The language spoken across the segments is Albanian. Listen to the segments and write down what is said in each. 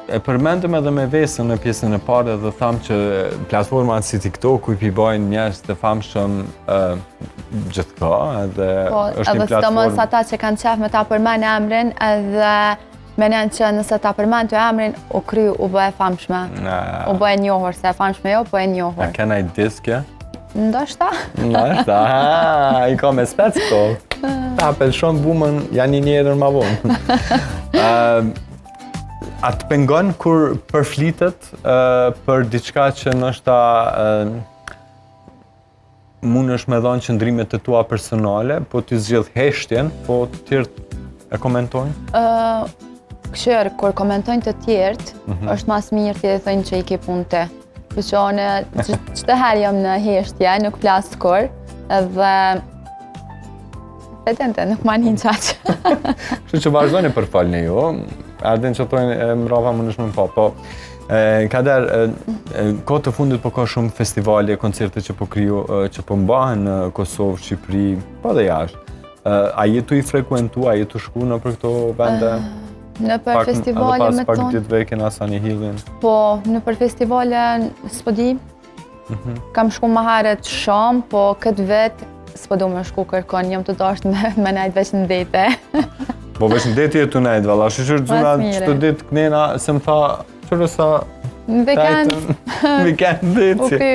E përmendëm edhe me Vesën në pjesën e parë dhe thamë që platformat si TikToku i pi bajnë njerëz të famshëm gjithka edhe po, është një platformë. Po, edhe ata që kanë qef me ta përmend emrin edhe menojnë që nëse ta përmend ty emrin, u kry u bë e famshme. U bë e njohur, se e famshme jo, po e njohur. A ke naj diss kjo? Ndoshta. Ndoshta, ha, i ka me spec këto. Ta pelshon bumën, janë një njerën ma vonë. A të pengon kur përflitet për diçka që ndoshta mundesh me dhonë qëndrimet e tua personale, po ti zgjedh heshtjen, po të tjerët e komentojnë? Uh, kqyr, kur komentojnë të tjerët, mm -hmm. është ma s'miri të thojnë që i ke punë ti. Po që unë, çdo herë jam në heshtje, nuk flas kurrë, edhe E tente, nuk ma nin qaq. Kështu që vazhdoni përfolni ju, a din që thojnë e mrapa mundesh me pa, po e, kader, e, kohët e fundit po ka shumë festivale, koncerte që po kriju, që po mbahen në Kosovë, Shqipëri, po dhe jashtë. A je tu i frekuentu, a je tu shku nëpër këto vende? Nëpër festivale me tonë. Pas pak ditëve kena Sunny Hillin. Po, nëpër festivale, s'po di, Mhm. Kam shku ma herët shumë, po këtë vit s'po du me shku kërkon, jam tu dashtë me, me nejtë veç në dete. Po veç në dete je tu nejtë, valla, shyqyr Zuna qëto ditë kënena, se më tha, qërë sa... Në vikend. Në vikend deti. U ky,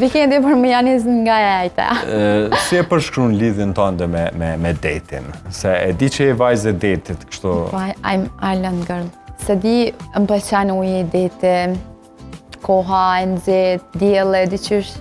vikendi për më janë nga e ejta. Si e përshkrun lidhjen tënde me, me, me detin? Se e di që je vajzë e detit, kështu... Po, I'm island girl. S'e di, më pëlqen uji i detit, koha e nxehtë, dielli, diqysh.